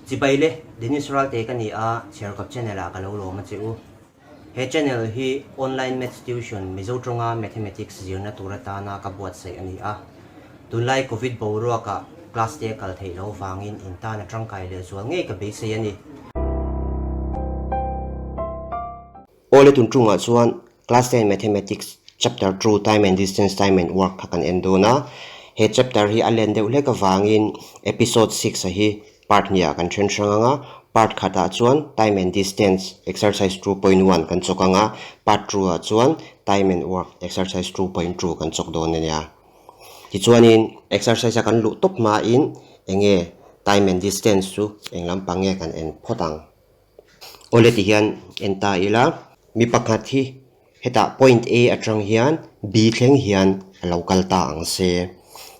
Chibai le, Dennis Ralte ka ni a, Chhiarkawp channel ah ka lo lawm a che u. He channel hi online maths tuition Mizo tawnga mathematics zirna tur atana ka buatsaih a ni a. Tunlai Covid boruakah class te a kal theih loh vangin in tan a tangkai lehzual ngei ka beisei a ni. Awle tun tungah chuan Class 10 Mathematics Chapter 2 Time and Distance Time and Work kha kan en dawn a. He chapter hi a len deuh hlek avangin Episode 6 a hi part hniah kan then hrang ang a. Part khatah chuan Time and Distance Exercise 2.1 kan chawk ang a, Part 2 ah chuan Time and Work Exercise 2.2 kan chawk dawn a nia. Tichuanin exercise a kan luh tawp hmain enge Time and Distance chu eng lampang nge kan en phawt ang. Awle ti hian en ta ila, mi pakhat hi hetah point A atang hian B thleng hian a lo kal ta ang se.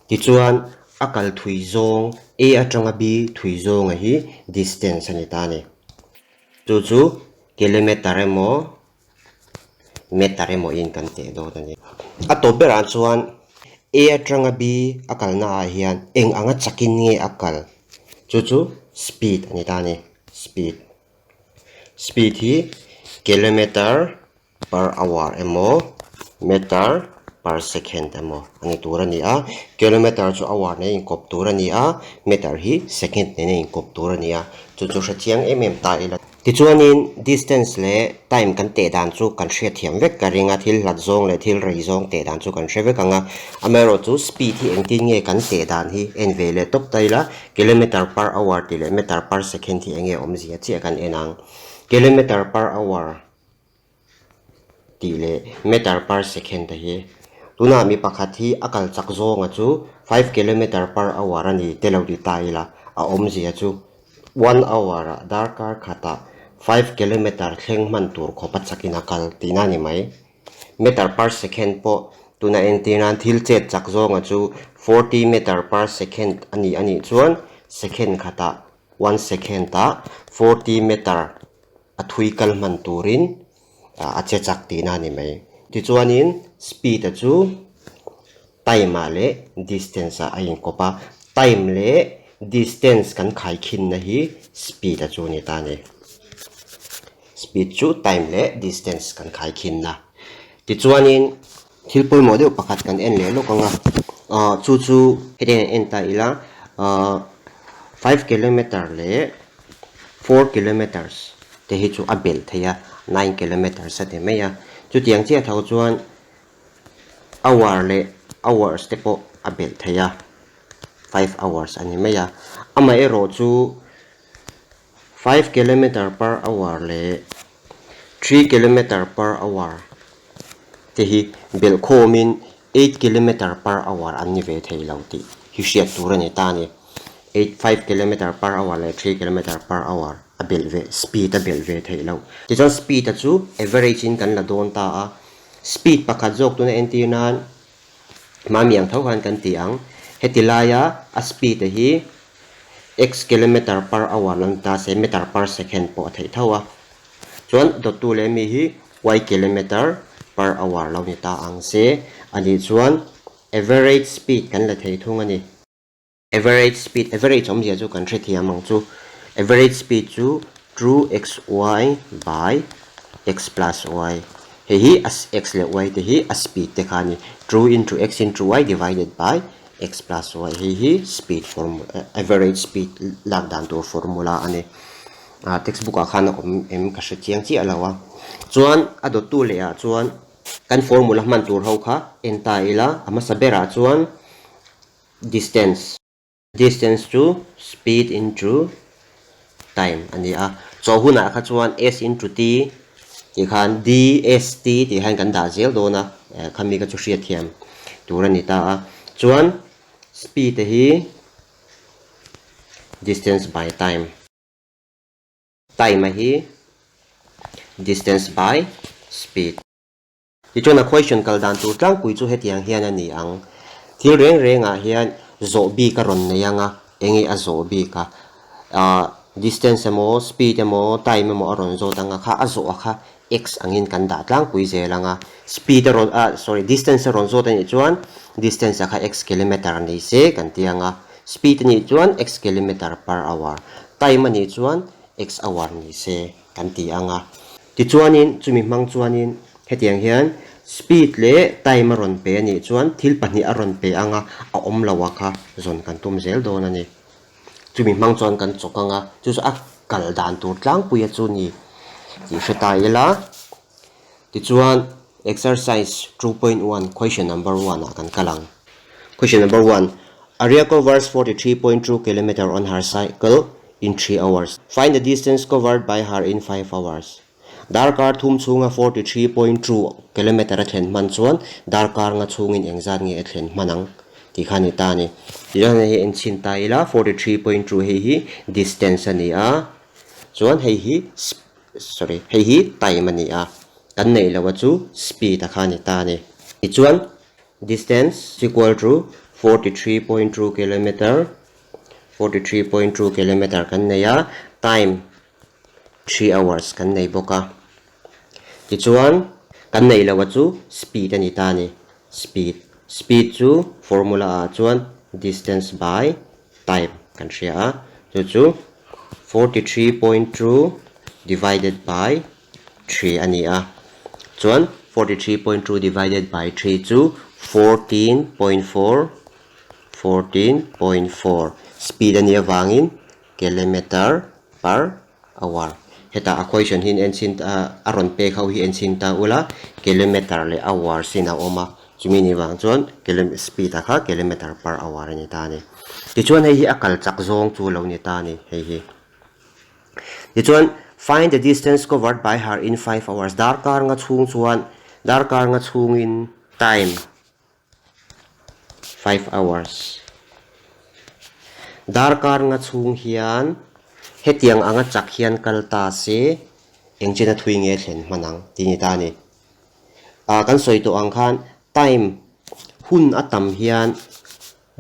Tichuan a kal thui zawng A atanga B thui zawnga hi distance a ni ta a ni. Chu chu kilometer emaw meter emaw in kan teh dawn a ni. A tawp berah chuan A atanga B a kalna ah hian eng anga chakin nge a kal chu chu speed a ni ta a ni speed. Speed hi kilometer per hour emaw meter per second emaw a ni tur a ni a kilometer chu hour nen a inkawp tur a ni a meter hi second nen a inkawp tur a ni a chu chu hrethiang em em ta ila. Tichuanin distance leh time kan teh dan chu kan hriatthiam vek ka ring a, thil hlat zawng leh thil rei zawng teh dan chu kan hre vek ang a. Amaherawh chu speed hi engtin nge kan teh dan hi en ve leh tawp ta ila, kilometer per hour tih leh meter per second hi enge awmzia chiah kan en ang. Kilometer per hour tih leh meter per second te hi tunah mi pakhat hi a kal chak zawnga chu 5 kilometer per hour a ni te lo ti ta ila a awmzia chu 1 hour ah darkar khatah 5 kilometer thleng hman tur khawp a chakin a kal tihna a ni mai. Meter per second pawh tuna entir nan thil chet chak zawnga chu 40 meter per second a ni a nih chuan second khatah 1 second ah 40 meter a thui kal hman turin a che chak tihna a ni mai. Tichuanin speed a chu time ah leh distance ah a inkawp a, time leh distance kan khaikhinna hi speed a chu a ni ta a ni. Speed chu time leh distance kan khaikhinna. Tichuanin thil pawimawh deuh pakhat kan en leh lawk ang a, chu chu hetiang en ta ila 5 kilometer leh 4 kilometers te hi chu a belh thei a, 9 kilometers a ti mai a. Chutiang chiah tho chuan hour leh hours te pawh a belh thei a, 5 hours a ni mai a. Amaherawh chu 5 kilometer per hour leh 3 kilometer per hour te hi belh khawmin 8 kilometer per hour an ni ve thei lo tih hi hriat tur a ni ta a ni. 8 5 kilometer per hour leh 3 kilometer per hour a belh ve speed a belh ve theih loh. Tichuan speed a chu average in kan la dawn ta a, speed pakhat zawk tuna entir nan mami ang tho khan kan ti ang. Heti laia a speed a hi x kilometer per hour lo ni ta se meter per second pawh a theih tho a. Chuan dawttu leh mi hi y kilometer per hour lo ni ta ang se anih chuan average speed kan la thei thung a ni. Average speed, average awmzia chu kan hrethiam ang chu. Average speed chu true x y by x plus y. Hei hi x leh y te hi a speed te kha a ni. True into x into y divided by x plus y. Hei hi speed formula, average speed lak dan tur formula a ni. Textbook ah khan a awm em ka hre chiang chiah lo a. Chuan a dawttu leh ah chuan kan formula hman tur ho kha en ta ila a hmasa berah chuan distance. Distance chu speed into time a ni a. Chaw hunah kha chuan s into t tih khan d s t tih khan kan dah zel dawn a, khami kha chu hriatthiam tur a ni ta a. Chuan speed te hi distance by time. Time a hi distance by speed. Tichuan a question kal dan tur tlangpui chu hetiang hian a ni ang. Thil reng rengah hian zawh bik a rawn nei ang a, enge a zawh bik a. Distance emaw, speed emaw, time emaw a rawn zawt ang a kha a zawh a kha x angin kan dah tlangpui zel ang a. Speed a rawn ah sorry distance a rawn zawt a nih chuan distance a kha x kilometer ni se kan ti ang a. Speed a nih chuan x kilometer per hour. Time a nih chuan x hour ni se kan ti ang a. Tichuanin chumi hmang chuanin hetiang hian speed leh time a rawn pe a nih chuan thil pahnih a rawn pe ang a, a awm lo a kha zawn kan tum zel dawn a ni. Chumi hmang chuan kan chawk ang a, chu chu a kal dan tur tlangpuia chu ni tih hre ta ila. Tichuan exercise 2.1 question number one ah kan kal ang. Question number one, Arya covers 43.2 kilometer on her cycle in 3 hours. Find the distance covered by her in 5 hours. Darkar thum chhunga 43.2 kilometer a thlen hman chuan darkar nga chhungin engzat nge a thlen hman ang tih kha a ni ta a ni. Tichuan hei hi enchhin ta ila 43.2 hei hi distance a ni a, chuan hei hi sorry hei hi time a ni a, kan neih loh a chu speed a kha a ni ta a ni. Tichuan distance equal to 43.2 kilometer 43.2 kilometer kan nei a, time 3 hours kan nei bawk a. Tichuan kan neih loh a chu speed a ni ta a ni. Speed speed chu formula ah chuan distance by time kan hria a, chu chu 43.2 divided by 3 a ni a. Chuan 43.2 divided by 3 chu 14.4 14.4 speed a nih avangin kilometer per hour. Hetah a question hi en chhin a rawn pek ho hi en chhin ta ula kilometer leh hour sin a awm a, chumi ni vang chuan speed a kha kilometer per hour a ni ta a ni. Tichuan hei hi a kal chak zawng chu lo ni ta a ni hei hi. Tichuan find the distance covered by her in 5 hours darkar nga chhung chuan darkar nga chhungin time 5 hours darkar nga chhung hian hetiang anga chak hian kal ta se engchen a thui nge thlen hman ang tih ni ta a ni. Ah kan sawi tawh ang khan time hun a tam hian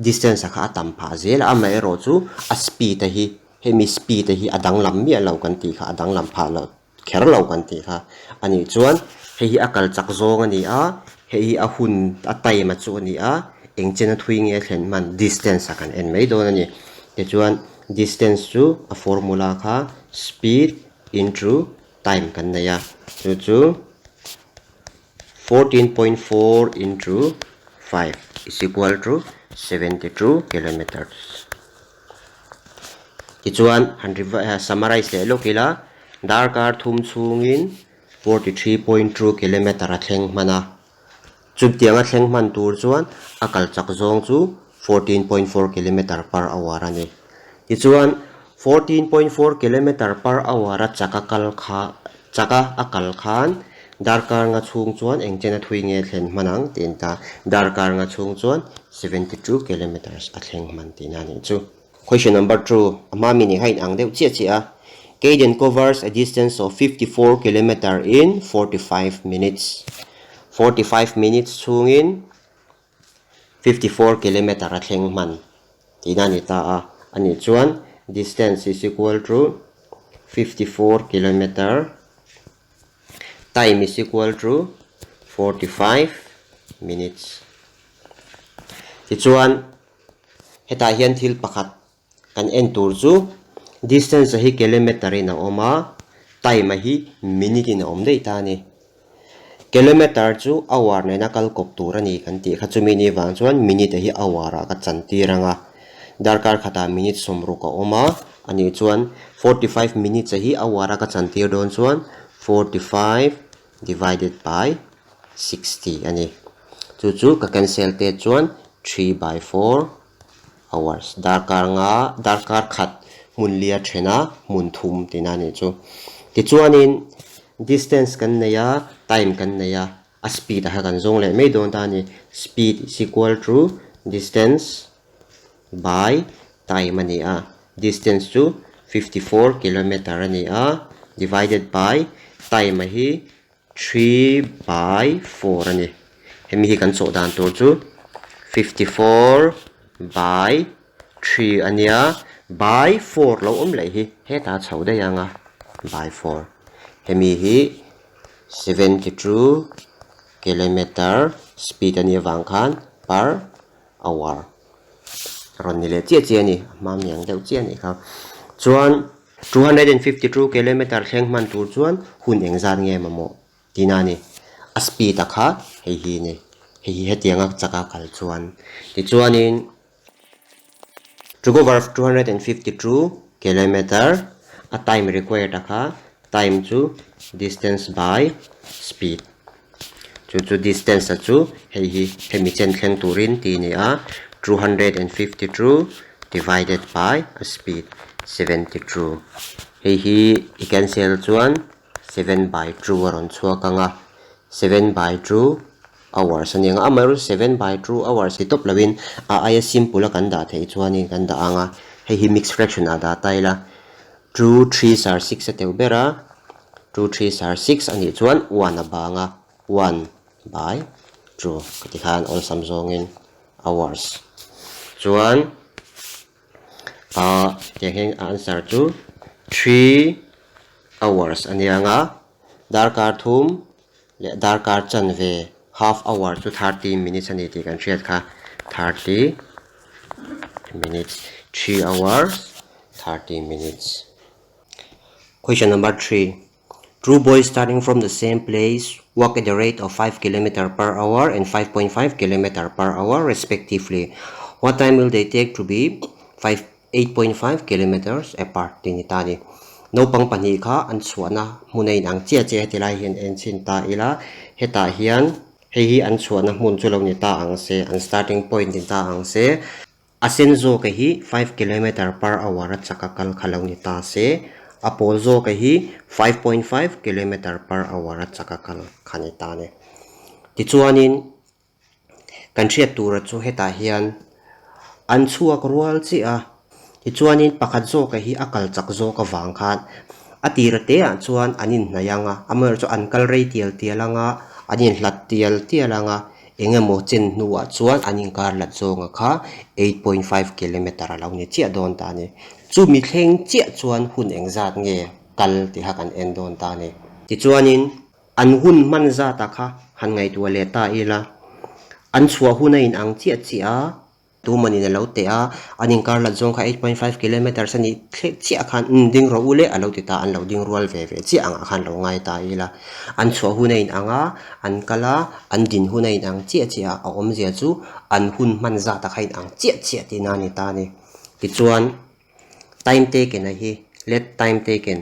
distance a kha a tam phah zel a, amaherawh chu a speed a hi hemi speed a hi a danglam miah lo kan tih kha a danglam phah loh kher lo kan tih kha a nih chuan hei hi a kal chak zawng a ni a, hei hi a hun a time a chu a ni a, engchen a thui nge a thlen hman distance a kan en mai dawn a ni. Tichuan distance chu a formula kha speed into time kan nei a, chu chu 14.4 into 5 is equal to 72 kilometers. Tichuan han summarize leh lawk ila darkar thum chhungin 43.2 kilometer a thleng hman a, chutiang a thleng hman tur chuan a kal chak zawng chu 14.4 kilometer per hour a ni. Tichuan 14.4 kilometer per hour a chak a kal kha chak a a kal khan darkar nga chhung chuan engchen a thui nge thlen hman ang tiin ta darkar nga chhung chuan 72 kilometers a thleng hman tihna a nih chu. Question number 2 a hma mi nih kha inang deuh chiah chiah a. Kaden covers a distance of 54 kilometer in 45 minutes. 45 minutes chhungin 54 kilometer a thleng hman tihna a ni ta a. A nih chuan distance is equal to 54 kilometer time is equal to 45 minutes. Tichuan hetah hian thil pakhat kan en tur chu distance hi kilometer in a awm a, time a hi minute in a awm daih ta a ni. Kilometer chu hour nena kal kawp tur a ni kan tih kha chumi ni vang chuan minute a hi hour ah ka chan tir ang a, darkar khatah minute 60 a awm a, a nih chuan 45 minutes a hi hour a ka chan tir dawn chuan 45 divided by 60 a ni. Chu chu ka cancel te chuan 3 by 4 hours darkar nga darkar khat hmun lia thena hmun thum tihna a nih chu. Tichuanin distance kan nei a, time kan nei a, a speed a kha kan zawng leh mai dawn ta a ni. Speed is equal to distance by time a ni a, distance chu 54 kilometer a ni a, divided by time a hi 3 by 4 a ni. Hemi hi kan chawh dan tur chu 54 by 3 a nia, by 4 lo awm leh hi hetah chho daih ang a, by 4. Hemi hi 72 kilometer speed a nih avang khan per hour rawn ni leh chiah chiah a ni, a hma mi ang deuh chiah a nih kha. Chuan. 252 kilometer thleng hman tur chuan hun engzat nge mamawh tihna a ni. A speed a kha hei hi a ni. Hei hi hetianga chaka kal chuan. Tichuanin to cover 252 kilometer a time required a kha time chu distance by speed. Chu chu distance a chu hei hi hemi chen thleng turin tih a ni a, 252 divided by a speed 72. Hei hi i cancel chuan 7 by 2 a rawn chhuak ang a, 7 by 2 hours a ni ang a, amaherawhchu 7 by 2 hours ti tawp lovin a aia simple a kan dah theih chuanin kan dah ang a, hei hi mixed fraction ah dah ta ila 2 3 are 6 a teuh ber a. Two threes are six a nih chuan one a bang a, one by two ka ti khan awlsam zawngin hours. Chuan ah tiang hian a answer chu three hours a nia ang a, darkar thum leh darkar chanve half hour chu 30 minutes a ni tih kan hriat kha 30 minutes three hours 30 minutes. Question number 3. Two boys starting from the same place walk at the rate of 5 km per hour and 5.5 km per hour respectively. What time will they take to be 5, 8.5 kilometers apart? Tih ni ta ni. Naupang pahnih kha an chhuahna hmun a inang chiah chiah heti lai hian en chhin ta ila. Hetah hian hei hi an chhuahna hmun chu lo ni ta ang se, an starting point ni ta ang se. A sen zawka hi 5 kilometer per hour a chak a kal kha lo ni ta se, a pawl zawka hi 5.5 kilometer per hour a chak a kal kha ni ta ni. Tichuanin, kan hriat tura chu hetah hian an chhuak rual chiah a, tichuanin pakhat zawka hi a kal chak zawk avang khan a tira teah chuan an inhnaih ang a, amaherawhchu an kal rei tial tial ang a, an inhlat tial tial ang a, Eng emaw chen hnuah chuan an inkar lat zawnga kha 8.5 kilometer a lo ni chiah dawn ta a ni. Chumi thleng chiah chuan hun engzat nge kal tiha kan en dawn ta a ni. Tichuanin an hun hman zata kha han ngaihtuah leh ta ila, an chhuah hun a inang chiah chiah a, Tumanin a lo teh a, an inkar lat zawng kha 8.5 kilometres a nih thleh chiah khan umm ding rawh u le a lo ti ta, an lo ding rual ve ve chiah angah khan lo ngai ta ila. An chhuah hun a inang a, an kal a, an din hun a inang chiah chiah a, a awmzia chu an hun hman zat a kha inang chiah chiah tihna a ni ta a ni. Tichuan time taken a hi let time taken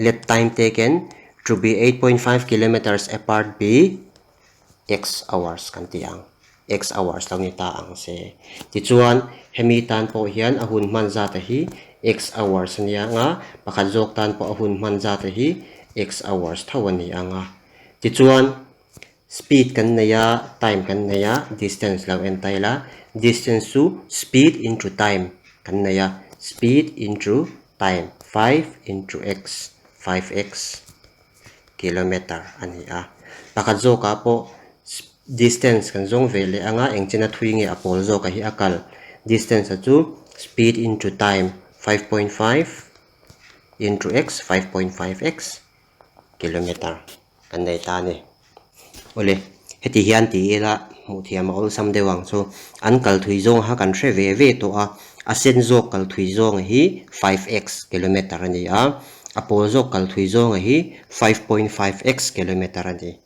let time taken to be 8.5 kilometres apart be X hours kan ti ang. X hours lo ni ta ang se. Tichuan, hemi tan pawh hian a hun hman zat a hi X hours a ni ang a, pakhat zawk tan pawh a hun hman zat a hi X hours tho a ni ang a. Tichuan, speed kan nei a, time kan nei a, distance lo en ta ila, distance chu speed into time kan nei a, speed into time, 5 into x, 5x. Kilometer a ni a. Pakhat zawkah pawh distance kan zawng ve leh anga engchena thui nge a pawl zawkah hi a kal. Distance a chu speed into time 5.5 into x 5.5 x kilometer kan nei ta a ni. Awle, heti hian ti ila hmuh thiam a awlsam deuh ang chu. An kal thui zawng kha kan hre ve ve tawh a, a sen zawk kal thui zawnga hi 5x kilometer a ni a, a pawl zawk kal thui zawnga hi 5.5x kilometer a ni.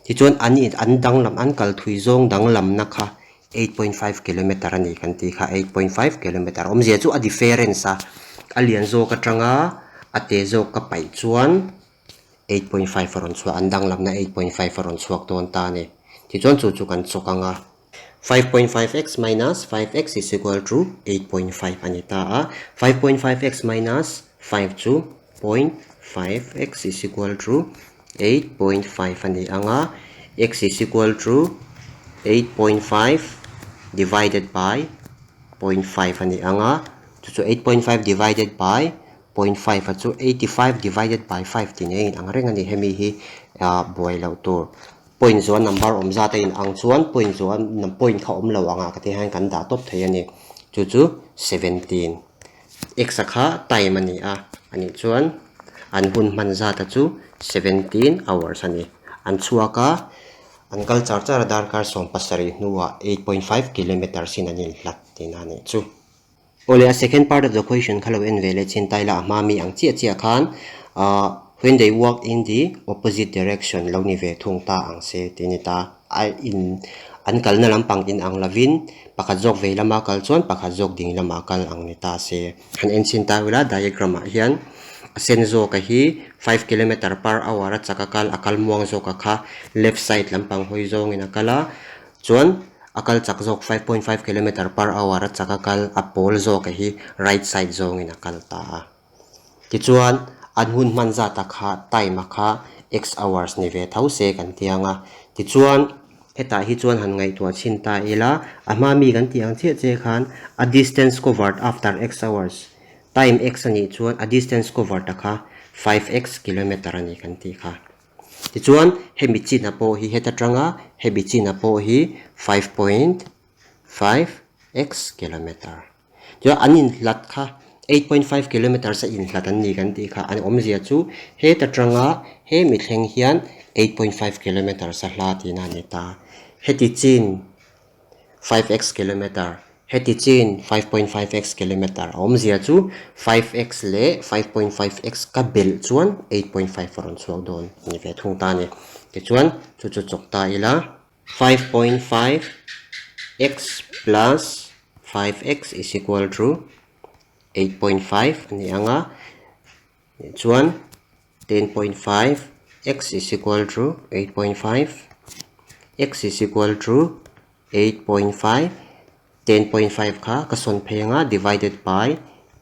Tichuan an in an danglam an kal thui zawng danglamna kha 8.5 kilometer a ni kan tih kha 8.5 kilometer awmzia chu a difference a, a lian zawk atanga a te zawk ka paih chuan 8.5 a rawn chhuak, an danglamna 8.5 a rawn chhuak dawn ta a ni. Tichuan chu chu kan chawk ang a, 5.5 x minus 5 x is equal to 8.5 a ni ta a, 5.5 x minus 5 chu 0.5 x is equal to 8.5 a ni ang a, x is equal to 8.5 divided by 0.5 a ni ang a, chu chu 8.5 divided by 0.5 a chu 85 divided by 5 tih nen a inang reng a ni. Hemi hi ah buai loh tur point zuan number awm zat a inang chuan point zuan point kha awm lo angah ka tih hian kan dah tawp thei a ni. Chu chu 17 x a kha time a ni a, anih chuan an hun hman zat a chu 17 hours a ni. An chhuak a, an kal char char a darkar 17 hnuah 8.5 kilometres in an inhlat tihna a nih chu. Awle a second part of the question kha lo en ve leh chin ta ila a hma mi ang chiah chiah khan ah when they walk in the opposite direction lo ni ve thung ta ang se tih a ni ta. A in an kalna lampang in ang lovin pakhat zawk vei lama kal chuan pakhat zawk ding lama kal ang ni ta se. Han en chhin ta ula diagram ah hian a sen zawka hi 5 kilometer per hour a chak a kal a kal muang zawka kha left side lampang hawi zawngin a kal a chuan a kal chak zawk 5.5 kilometer per hour a chak a kal a pawl zawka hi right side zawngin a kal ta a. Tichuan an hun hman zat a kha time a kha x hours ni ve tho se kan ti ang a. Tichuan hetah hi chuan han ngaihtuah chhin ta ila a hma mi kan tih ang chiah chiah khan a distance covered after x hours time x a nih chuan a distance covered a kha 5x kilometer a ni kan tih kha. Tichuan hemi chin a pawh hi heta tanga hemi chin a pawh hi 5.5x kilometer. Chuan an inhlat kha 8.5 kilometers a inhlat an ni kan tih kha an awmzia chu heta tanga hemi thleng hian 8.5 kilometers a hla tihna a ni ta. Heti chin 5x kilometer heti chin 5.5x kilometer a awmzia chu 5x leh 5.5x ka belh chuan 8.5 a rawn chhuak dawn ni ve thung ta a ni. Tichuan chu chu chawk ta ila 5.5 x plus 5x is equal to 8.5 a ni ang a. Chuan 10.5 x is equal to 8.5 x is equal to 8.5 10.5 kha ka sawn phei anga divided by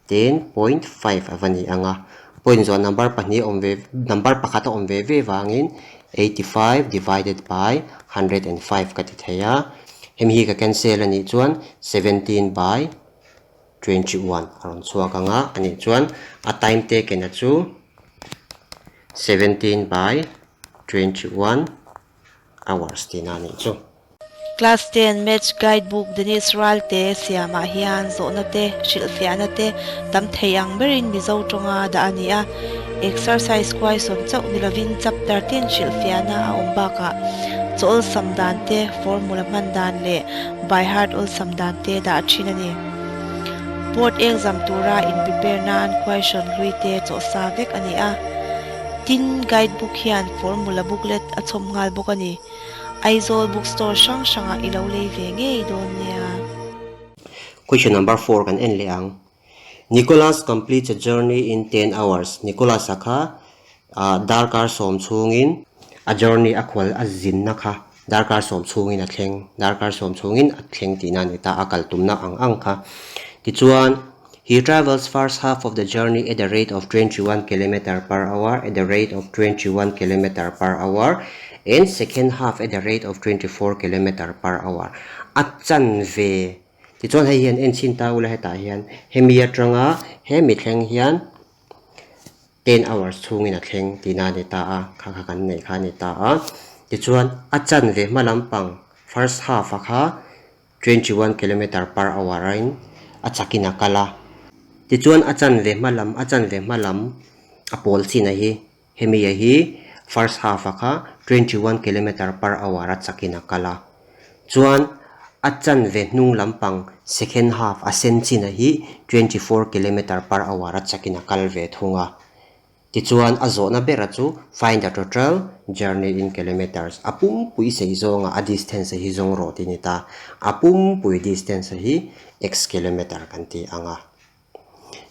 10.5 a va ni ang a. Point zawh number pahnih awm ve number pakhat a awm ve ve vangin 85 divided by 105 ka ti thei a. Hemi hi ka cancel a nih chuan 17 by 21 a rawn chhuak ang a. Anih chuan a time taken a chu 17 by 21 hours tihna a nih chu. Class 10 Maths Guidebook Dennis Ralte siamah hian zawhna te, hrilhfiahna te tam thei ang berin Mizo tawnga dah a ni a. Exercise question chauh ni lovin chapter tin hrilhfiahna a awm bakah chaw awlsam dan te, formula hman dan leh by heart awlsam dan te dah thin a ni. Board exam tura in prepare nan question hlui te chawhsa vek a ni a. Tin, guidebook hian formula booklet a chhawm nghal bawk a ni. Aizawl bookstore hrang hrangah i lo lei ve ngei dawn nia. Question number 4 kan en leh ang. Nicholas completes a journey in 10 hours. Nicholas a kha darkar sawm chhungin a journey a khual a zinna kha darkar sawm chhungin a thleng. Darkar sawm chhungin a thleng tihna a ni ta a kal tumna ang ang kha. Tichuan he travels first half of the journey at the rate of 21 km per hour at the rate of 21 km per hour and second half at the rate of 24 km per hour. A chan ve tichuan hei hian en chhin ta ula hetah hian hemi atanga hemi thleng hian 10 hours chhungin a thleng tihna a ni ta a kha kha kan neih kha a ni ta a. Tichuan a chan ve hma lampang first half a kha 21 km per hour ain a chakin a kal a. Tichuan a chan ve hma lam a chan ve hma lam a pawl chin a hi hemi a hi first half a kha 21 km per hour a chakin a kal a. Chuan a chan ve hnung lampang second half a sen chin a hi 24 km per hour a chakin a kal ve thung a. Tichuan a zawhna bera chu find the total journey in kilometers a pumpui sei zawnga a distance a hi zawng rawh tih a ni ta. A pumpui distance a hi x kilometer kan ti ang a.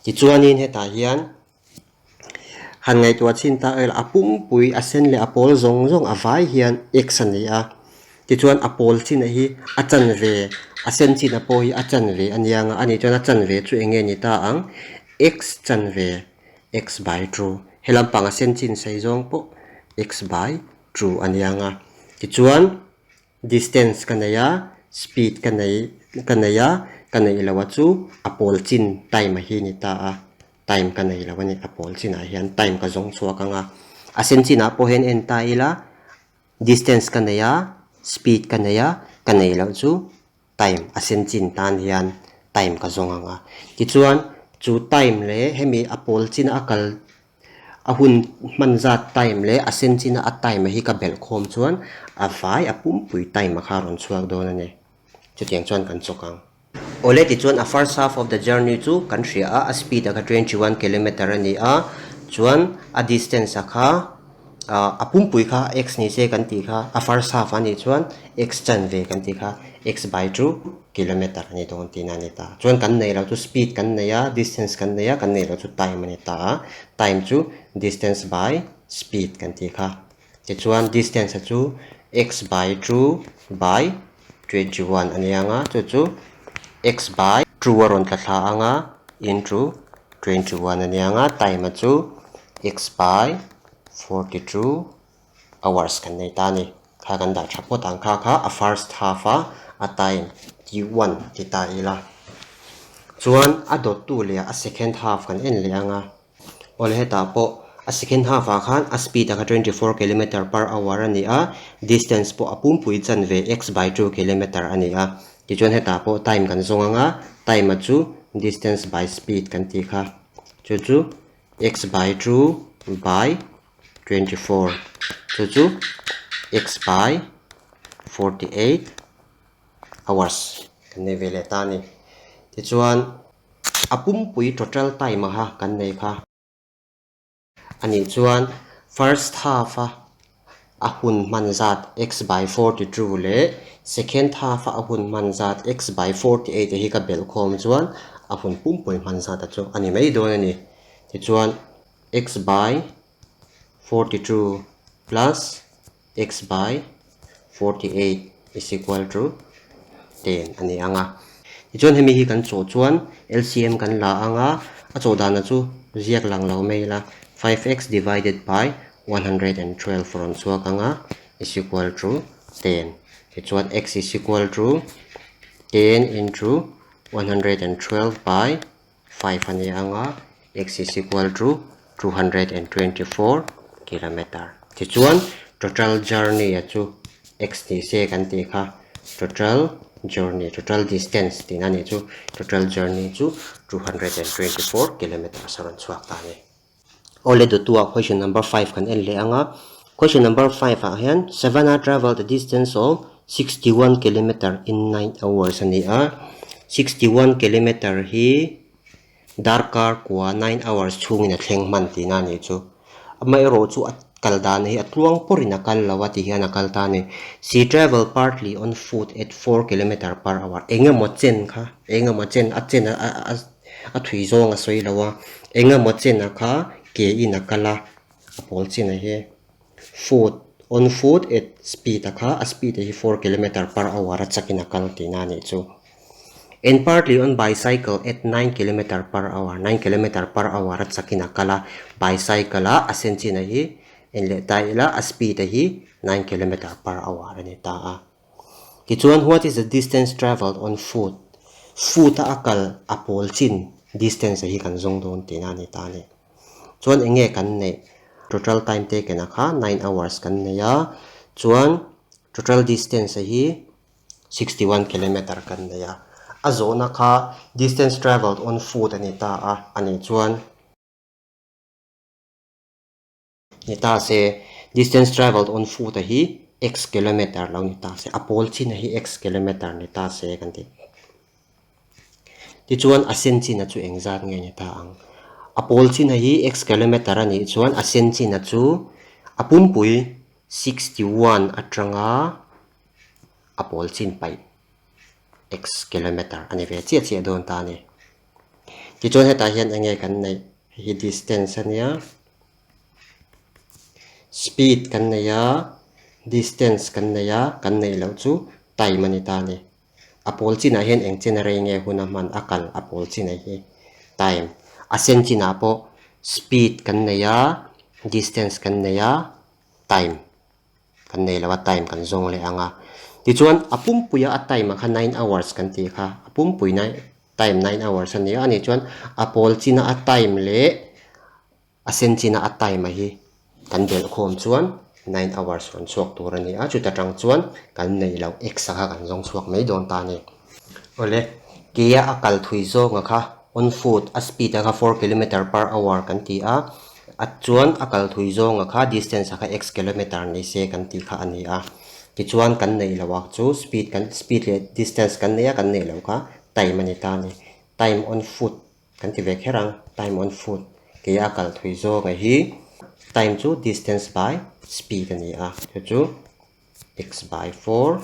Tichuanin hetah hian han ngaihtuah chhin ta ila a pumpui a sen leh a pawl zawng zawng a vai hian x a ni a. Tichuan a pawl chin a hi a chan ve a sen chin a pawh hi a chan ve a nia nga ani chuan a chan ve chu eng nge ni ta ang x chan ve x by 2 he lampang a sen chin sei zawng pawh x by 2 a nia nga. Tichuan distance ka nei a speed ka nei ka nei a ka neih loh a chu a pawl chin time a hi ni ta a time ka nei lo a ni a pawl chinah hian time ka zawng chhuak ang a. A sen chinah pawh hian en ta ila distance ka nei a speed ka nei a ka neih loh chu time a sen chin tan hian time ka zawng ang a. Tichuan chu time leh hemi a pawl china a kal a hun hman zat time leh a sen china a time a hi ka belh khawm chuan a vai a pumpui time a kha a rawn chhuak dawn a ni. Chutiang chuan kan chawk ang. Awle tichuan a first half of the journey chu kan hria a, a speed a kha 21 kilometer a ni a, chuan a distance a kha a pumpui kha x ni se kan tih kha a first half a nih chuan x chanve kan tih kha x by 2 kilometer a ni dawn tihna a ni ta. Chuan kan neih loh chu speed kan nei a, distance kan nei a, kan neih loh chu time a ni ta a, time chu distance by speed kan tih kha. Tichuan distance a chu x by 2 by 21 a ni ang a, chu chu x by 2 a rawn tla thla ang a into 21 a ni ang a, time a chu x by 42 hours kan nei ta a ni. Kha kan dah tha phawt ang kha kha a first half a a time t1 ti ta ila. Chuan a dawttu leh a second half kan en leh ang a. Awle hetah pawh a second half ah khan a speed a kha 24 kilometer per hour a ni a, distance pawh a pumpui chanve x by 2 kilometer a ni a. Tichuan hetah pawh time kan zawng ang a, time a chu distance by speed kan tih kha. Chu chu x by 2 by 24 chu chu x by 48 hours kan nei ve leh ta a ni. Tichuan a pumpui total time a kha kan nei kha. A nih chuan first half a a hun hman zat x by 42 leh second half a a hun hman zat x by 48 te hi ka belh khawm chuan a hun pumpui hman zat a chu a ni mai dawn a ni. Tichuan x by 42 plus x by 48 is equal to 10 a ni ang a. Tichuan hemi hi kan chawh chuan LCM kan la ang a, a chawh dana chu ziak lang lo mai ila 5x divided by 112 rawn chhuak ang a is equal to 10. Tichuan x is equal to 10 into 112 by 5 a ni ang a, x is equal to 224 kilometer. Tichuan total journey a chu x ni se kan tih kha total journey, total distance tihna a nih chu, total journey chu 224 kilometers a rawn chhuak ta a ni. Awle dawtua question number 5 kan en leh ang a, question number 5 ah hian Savannah traveled a distance of 61 kilometer in 9 hours a ni a, 61 kilometer hi darkar kua 9 hours chhungin a thleng hman tihna a nih chu. Amaherawh chu a kal dan hi a tluang pawrin a kal lo a ti hian a kal ta a ni. She travel partly on foot at 4 kilometer per hour engemaw chen kha engemaw chen a chen a a A thui zawng a sawi lo a, eng emaw chen a kha ke in a kal a, a pawl chin a hi foot on foot at speed a kha a speed a hi 4 kilometer per hour a chak in a kal tihna a nih chu. And partly on bicycle at 9 kilometer per hour, 9 kilometer per hour a chak in a kal a, bicycle a a sen chin a hi en leh ta ila a speed a hi 9 kilometer per hour a ni ta a. Tichuan what is the distance travelled on foot? Foot a a kal a pawl chin distance a hi kan zawng dawn tihna a ni ta a ni. Chuan eng nge kan neih? Total time taken a kha 9 hours kan nei a, chuan total distance a hi 61 kilometer kan nei a. A zawhna kha distance travelled on foot a ni ta a, a nih chuan. Ni ta se, distance travelled on foot a hi x kilometer lo ni ta se, a pawl chin a hi x kilometer ni ta se kan ti. Tichuan a sen chin a chu eng zat nge ni ta ang? A pawl chin a hi x kilometer a nih chuan a sen chin a chu a pumpui 61 atanga a pawl chin paih x kilometer a ni ve chiah chiah dawn ta a ni. Tichuan hetah hian eng nge kan neih? Hei hi distance a nia. Speed kan nei a, distance kan nei a, kan neih loh chu time a ni ta a ni. A pawl chinah hian eng chen a rei nge hun a hman a kal a pawl chinah hi time. A sen chinah pawh speed kan nei a, distance kan nei a, time kan nei lo a, time kan zawng leh ang a. Tichuan a pumpuia a time ah kha 9 hours kan tih kha a pumpui nai time 9 hours a ni a, ani chuan a pawl china a time leh a sen china a time a hi kan belh khawm chuan 9 hours rawn chhuak tur a ni a, chuta tang chuan kan neih loh x a kha kan zawng chhuak mai dawn ta a ni. Awle, kea a kal thui zawnga kha on foot a speed a kha 4 kilometer per hour kan ti a, a chuan a kal thui zawnga kha distance a kha x kilometer ni se kan tih kha a ni a, tichuan kan neih loh a chu speed kan speed leh distance kan nei a kan neih loh kha. Time a ni ta a ni. Time on foot kan ti ve kher ang, time on foot kei a kal thui zawng a hi. Time chu distance by speed a ni a, chu chu x by 4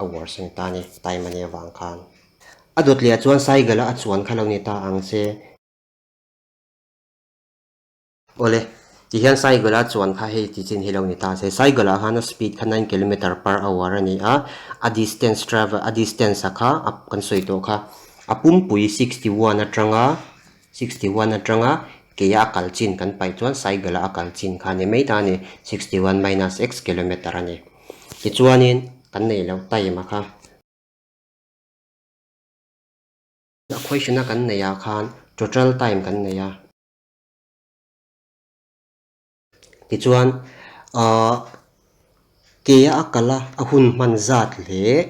hours a ni ta a ni, time a nih avang khan. A dawt leh ah chuan cycle a a chuan kha lo ni ta ang che. Awle, tihian cycle a chuan kha hei ti chin hi lo ni ta se. Cycle ah khan a speed kha nine kilometer per hour a ni a, a distance travel a distance a kha a kan sawi tawh kha a pumpui 61 atanga 61 atanga ke a kal chin kan paih chuan cycle a a kal chin kha a ni mai ta a ni, 61 minus x kilometer a ni. Tichuanin kan neih loh time a kha. A question a kan neih ah khan total time kan nei a. Tichuan ahh ke a kal a a hun hman zat leh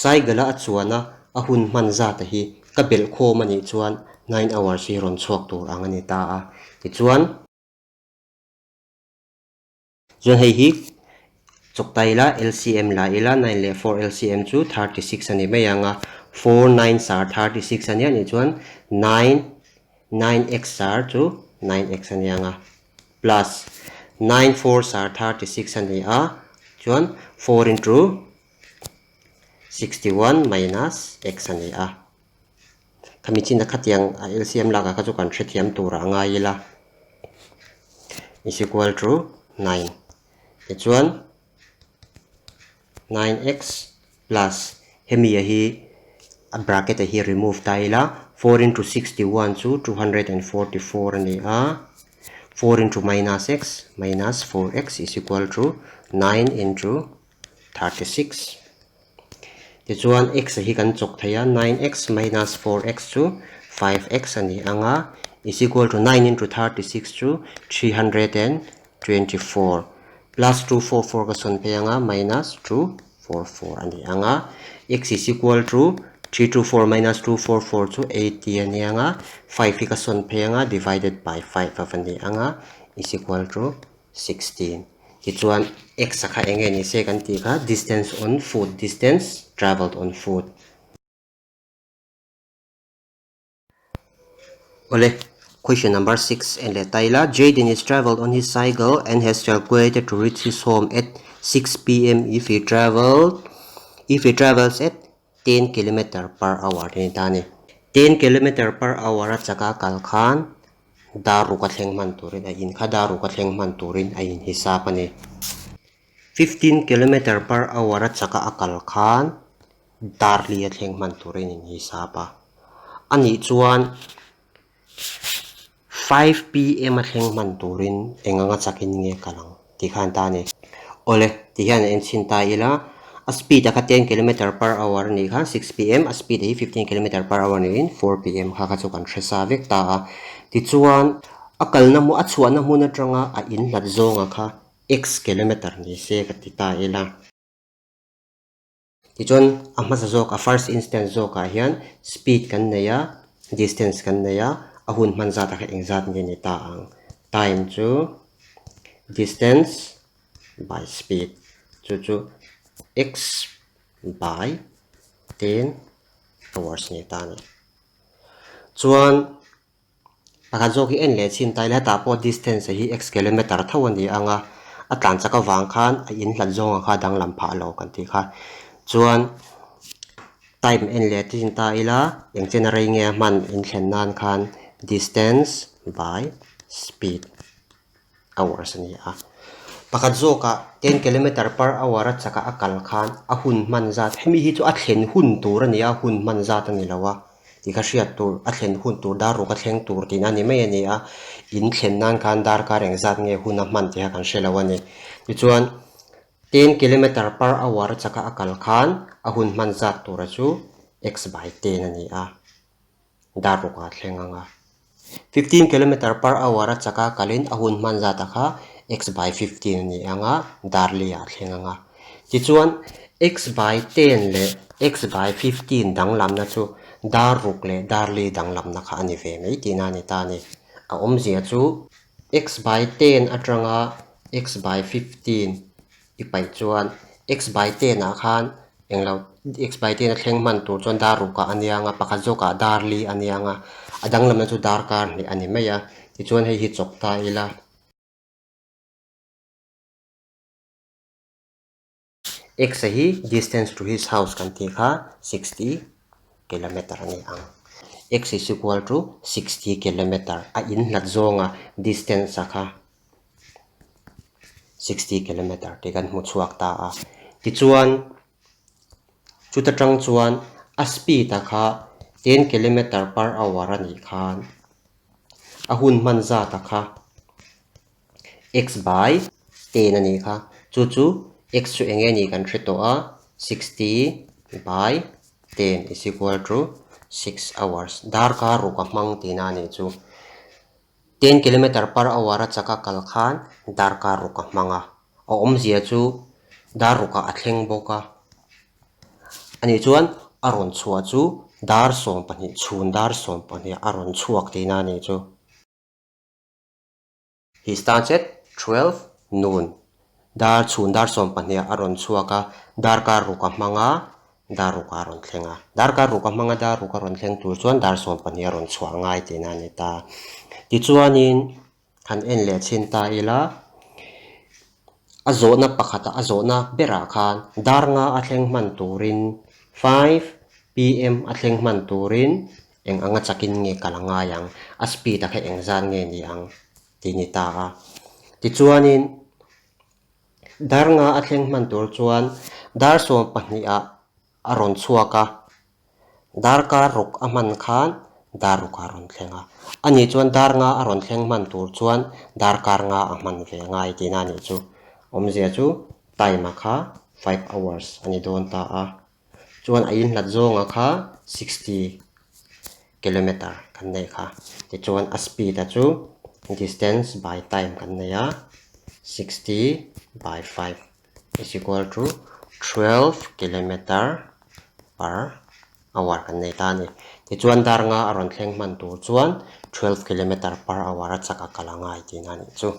cycle a a chuan a a hun hman zat hi ka belh khawm a nih chuan nine hours hi rawn chhuak tur ang a ni ta a. Tichuan. Chuan hei hi chawk ta ila LCM la ila nine leh four LCM chu 36 a ni mai ang a, four nine sar 36 a nia nih chuan nine nine x sar chu nine x a ni ang a plus nine four sar 36 a ni a chuan four into 61 minus x a ni a. Khami chin a khatiang a LCM lakah kha chu kan hrethiam turah a ngai ila is equal to 9 tichuan 9x plus hemi a hi a bracket a hi remove ta ila 4 into 61 chu 244 a ni a 4 into minus x minus 4x is equal to 9 into 36. Tichuan x hi kan chawk thei a, 9x minus 4x chu 5x a ni ang a, is equal to 9 into 36 chu 324 plus 244 ka sawn phei ang a, minus 244 a ni ang a, x is equal to 324 minus 244 chu 80 a ni ang a, 5 hi ka sawn phei ang a, divided by 5 a va ni ang a, is equal to 16. Tichuan x a kha eng nge ni se kan tih kha distance on foot, distance travelled on foot. Awle, question number 6 en leh ta ila, Jayden is travelled on his cycle and has calculated to reach his home at 6 pm if he travelled if he travels at 10 kilometer per hour te ni ta a ni. 10 kilometer per hour a chaka kal khan dar ruk a thleng hman turin a in kha dar ruk a thleng hman turin a inhisap a ni. 15 kilometer per hour a chaka a kal khan dar li a thleng hman turin a inhisap a. A nih chuan 5 pm a thleng hman turin eng anga chakin nge kal ang tih khan ta a ni. Awle, ti hian a enchhin ta ila, a speed a kha 10 kilometer per hour a nih khan 6 pm, a speed hi 15 kilometer per hour niin 4 pm kha kha chu kan hre sa vek ta a. Tichuan, a kalna hmun, a chhuahna hmun atanga a inhlat zawnga kha x kilometer ni se ka ti ta ila. Tichuan a hmasa zawk a first instance zawkah hian speed kan nei a, distance kan nei a, a hun hman zatah kha engzat nge ni ta ang. Time chu distance by speed chu chu x by 10 hours ni ta a ni. Chuan Pakhat zawk hi en leh chhin ta ila hetah pawh distance hi x kilometer tho a ni ang a, a tlan chak avang khan a inhlat zawnga kha a danglam phah lo kan tih kha. Chuan time en leh chin ta ila eng chen a rei nge a hman inthlen nan khan distance by speed. hours a ni a. Pakhat zawkah ten kilometer per hour a chaka a kal khan a hun hman zat hemi hi chu a thlen hun tur a ni a hun hman zat a ni lo a tih kha hriat tur a thlen hun tur dar ruk a thleng tur tihna a ni mai a ni a in thlen nan khan darkar eng zat nge hun a hman tih kha kan hre lo a ni. Tichuan ten kilometer per hour a chaka a kal khan a hun hman zat tura chu x by ten a ni a. Dar ruk ah thleng ang a. 15 kilometer per hour a chak a kalin a hun hman zat a kha x by 15 a ni ang a, dar li ah thleng ang a. Tichuan x by 10 leh x by 15 danglamna chu dar ruk leh dar li danglamna kha a ni ve mai tihna a ni ta a ni. A awmzia chu x by 10 atanga x by 15 i paih chuan x by 10 ah khan englo X by ten a thleng hman tur chuan dar rukah a nia ang a, pakhat zawkah dar li a nia ang a, a danglamna chu darkar hnih a ni mai a, tichuan hei hi chawk ta ila. X a hi distance to his house kan tih kha 60 kilometer a ni ang. X is equal to 60 kilometer a inhlat zawnga distance a kha 60 kilometer tih kan hmu chhuak ta a. Tichuan chuta tang chuan a speed a kha 10 kilometer per hour a nih khan a hun hman zat a kha X by 10 a nih kha. Chu chu X chu eng nge nih kan hre tawh a, 60 by 10 is equal to 6 hours. Darkar ruk a hmang tihna a nih chu. 10 kilometer per hour a chak a kal khan darkar ruk a hmang a. A awmzia chu dar rukah a thleng bawk a. Ani chuan a rawn chhuah chu dar 12, chhun dar 12 a rawn chhuak tihna a nih chu. He starts at 12 noon. Dar chhun dar 12 ah a rawn chhuak a, darkar ruk a hmang a, dar ruk ah a rawn thleng a. Darkar ruk a hmang a, dar ruk a rawn thleng tur chuan dar 12 a rawn chhuah ngai tihna a ni ta. Tichuanin han en leh chhin ta ila, a zawhna pakhatah a zawhna berah khan dar nga a thleng hman turin 5 pm a thleng hman turin Eng anga chakin nge kal a ngai ang, a speed a kha eng zan nge ni ang tih ni ta a. Tichuanin dar nga a thleng hman tur chuan dar 12 ah a rawn chhuak a, darkar ruk a hman khan dar ruk ah a rawn thleng a. Ani chuan dar nga a rawn thleng hman tur chuan darkar nga a hman ve ngai tihna a nih chu. Awmzia chu time a kha 5 hours a ni dawn ta a. Chuan a inhlat zawnga kha 60 kilometer kan neih kha. Tichuan a speed a chu distance by time kan nei a, 60 by 5 is equal to 12 kilometer per hour kan nei ta a ni. Tichuan dar nga a rawn thleng hman tur chuan 12 kilometer per hour a chak a kal a ngai tihna a nih chu.